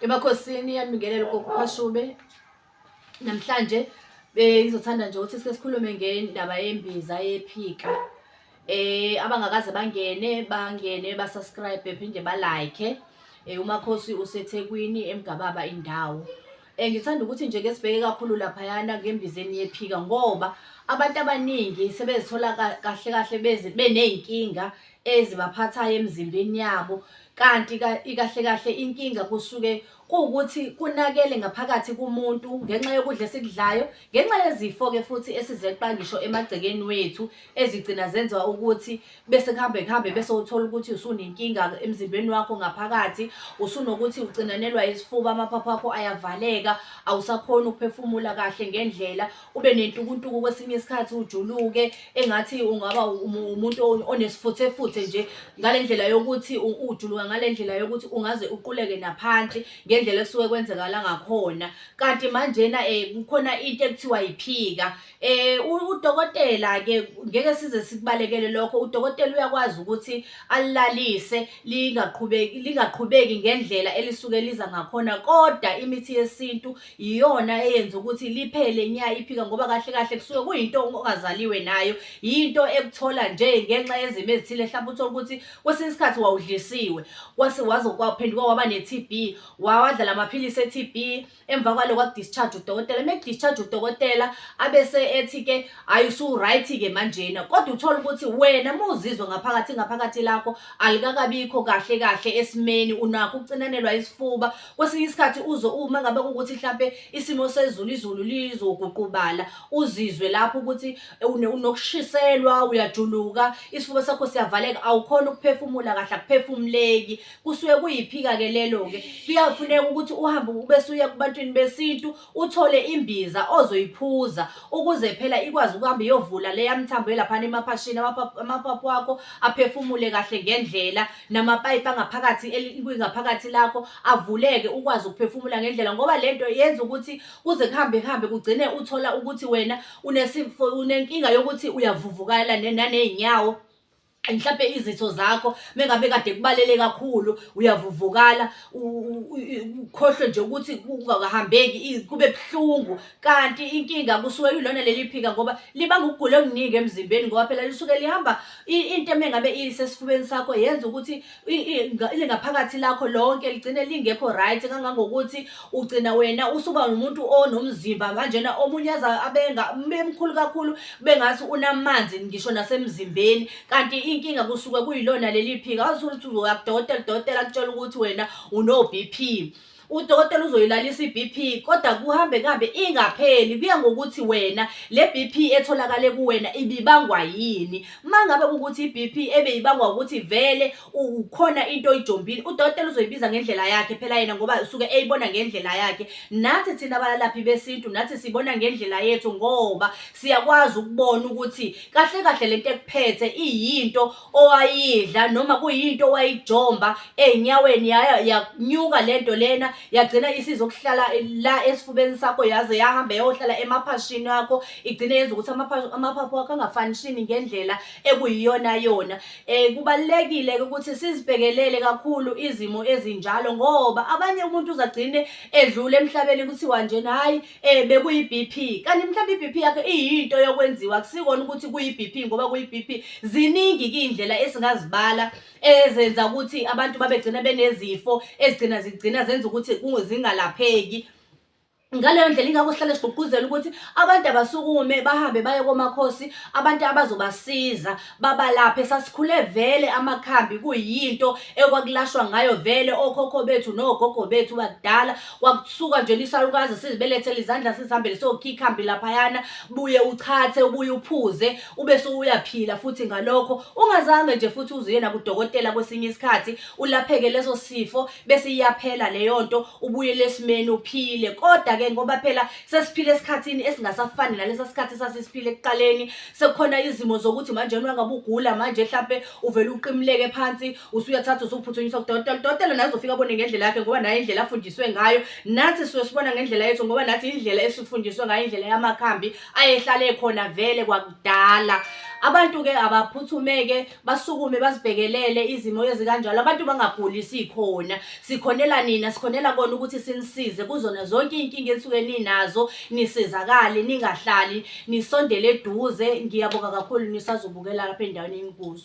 Emakhosini iyabingelela ugogo Khashube. Namhlanje bengizothanda nje ukuthi sike sikhulume ngendaba yembiza yephika. Abangakaze bangene bangene ba-subscribe phinde ba-like. UMakhosi useThekwini eMgababa indawo. Ngithanda ukuthi nje ke sibheke kakhulu laphayana ngembizeni yephika ngoba abantu abaningi sebezithola kahle kahle beney'nkinga ezibaphathayo emzimbeni yabo kanti kahle kahle inkinga kusuke kuwukuthi kunakele ngaphakathi kumuntu ngenxa yokudla esikudlayo, ngenxa yezifo-ke futhi esizeqa ngisho emagcekeni wethu ezigcina zenza ukuthi bese kuhambe kuhambe bese uthola ukuthi usunenkinga emzimbeni wakho ngaphakathi, usunokuthi ucinanelwa isifuba, amaphaphu akho ayavaleka, awusakhoni ukuphefumula kahle ngendlela, ube nentukuntuku kwesinye isikhathi ujuluke engathi ungaba umuntu onesifuthefuthe nje ngale ndlela yokuthi ujuluka ngale ndlela yokuthi ungaze uquleke naphansi ngendlela ekusuke kwenzekala ngakhona. Kanti manjena kukhona into ekuthiwa yiphika. Udokotela-ke ngeke size sikubalekele lokho, udokotela uyakwazi ukuthi alilalise lingaqhubeki lingaqhubeki ngendlela elisuke liza ngakhona, kodwa imithi yesintu iyona eyenza ukuthi liphele nya iphika ngoba kahle kahle kusuke kuyinto ongazaliwe nayo, yinto ekuthola nje ngenxa yezimo ezithile hlampe uthole ukuthi kwesinye isikhathi wawudlisiwe kwase waze kwaphenduka waba ne-T_B, wawadla la maphilisi e-T_B, emva kwaloko aku-discharge udokotela. Uma eku-discharge udokotela abese ethi-ke hhayi usu-right-ke manjena, kodwa uthole ukuthi wena uma uzizwa ngaphakathi ingaphakathi lakho alikakabikho kahle kahle esimeni, unakho ukucinanelwa isifuba. Kwesinye isikhathi uze uma ngabe kuwukuthi hlampe isimo sezulu izulu lizoguqubala, uzizwe lapho ukuthi unokushiselwa, uyajuluka, isifuba sakho siyavaleka, awukhoni ukuphefumula kahle, akuphefumuleki. Kusuke kuyiphika-ke lelo-ke. Kuyafuneka ukuthi uhambe ubese uya kubantwini besintu uthole imbiza ozoyiphuza ukuze phela ikwazi ukuhamba iyovula leya mthambo elaphana emaphashini, amaphaphu akho aphefumule kahle ngendlela, namapayipi angaphakathi kwingaphakathi lakho avuleke ukwazi ukuphefumula ngendlela ngoba lento yenza ukuthi kuze kuhambe kuhambe kugcine uthola ukuthi wena unesifo unenkinga yokuthi uyavuvukala naney'nyawo. Mhlampe izitho zakho mengabe kade kubalele kakhulu uyavuvukala ukhohlwe nje ukuthi kungakahambeki kube buhlungu kanti inkinga kusuke kuyilona leli phika ngoba libanga ukugula okuningi emzimbeni ngoba phela lisuke lihamba into emengabe isesifubeni sakho yenza ukuthi ilingaphakathi lakho lonke ligcine lingekho right kangangokuthi ugcina wena usuba umuntu onomzimba manjena omunye aza abenga mkhulu kakhulu bengathi unamanzi ngisho nasemzimbeni kanti inkinga kusuke kuyilona leli phika awuthole ukuthi uzoya kudokotela udokotela akutshela ukuthi wena uno-B_P. Udokotela uzoyilalisa i-B_P kodwa kuhambe kuhambe ingapheli kuya ngokuthi wena le B_P etholakale kuwena ibibangwa yini. Uma ngabe kuwukuthi i-B_P ebeyibangwa ukuthi vele ukhona into oyijombile, udokotela uzoyibiza ngendlela yakhe phela yena ngoba usuke eyibona ngendlela yakhe. Nathi thina abalaphi besintu nathi sibona ngendlela yethu ngoba siyakwazi ukubona ukuthi kahle kahle lento ekuphethe iyinto owayidla noma kuyinto owayijomba ey'nyaweni yanyuka lento lena yagcina isizokuhlala la esifubeni sakho yaze yahamba yayohlala emaphashini akho igcine yenza ukuthi amaphaphu akho angafanishini ngendlela ekuyiyona yona. Kubalulekile-ke ukuthi sizibhekelele kakhulu izimo ezinjalo ngoba abanye umuntu uzagcine edlule emhlabeni kuthiwa njena hhayi bekuyi-B_P kanti mhlawumbe i-B_P yakhe iyinto yokwenziwa akusikona ukuthi kuyi-B_P ngoba kuyi-B_P. Ziningi-ke iy'ndlela esingazibala ezenza ukuthi abantu babegcina benezifo ezigcina zigcina zenza ukuthi zingalapheki. Ngaleyo ndlela ingakho sihlale sigqugquzela ukuthi abantu abasukume bahambe baye komakhosi, abantu abazobasiza babalaphe. Sasikhule vele amakhambi kuyinto ekwakulashwa ngayo vele okhokho bethu nogogo bethu bakudala. Kwakusuka nje isalukazi sizibelethele izandla sizihambele siyokha ikhambi laphayana, buye uchathe, ubuye uphuze, ube sewuyaphila futhi ngalokho. Ungazange nje futhi uze uye nakudokotela kwesinye isikhathi, ulapheke leso sifo bese iyaphela leyo nto, ubuyele esimeni uphile. Kodwa-ke. Siyacela-ke ngoba phela sesiphila esikhathini esingasafani nalesa sikhathi esasisiphila ekuqaleni. Sekukhona izimo zokuthi manje uma ngabe ugula manje hlampe uvele uqimuleke phansi usuyathatha usuphuthunyiswa kudokotela. Udokotela naye uzofika abone ngendlela yakhe ngoba naye indlela afundiswe ngayo. Nathi sisuke sibona ngendlela yethu ngoba nathi indlela esifundiswe ngayo indlela yamakhambi ayehlale ekhona vele kwakudala. Abantu-ke abaphuthume-ke basukume bazibhekelele izimo ezikanjalo. Abantu bangaguli sikhona. Sikhonela nina, sikhonela kona ukuthi sinisize kuzona zonke iy'nkinga enisuke ninazo, nisizakale, ningahlali, nisondele eduze. Ngiyabonga kakhulu nisazobukela lapha endaweni enikuzo.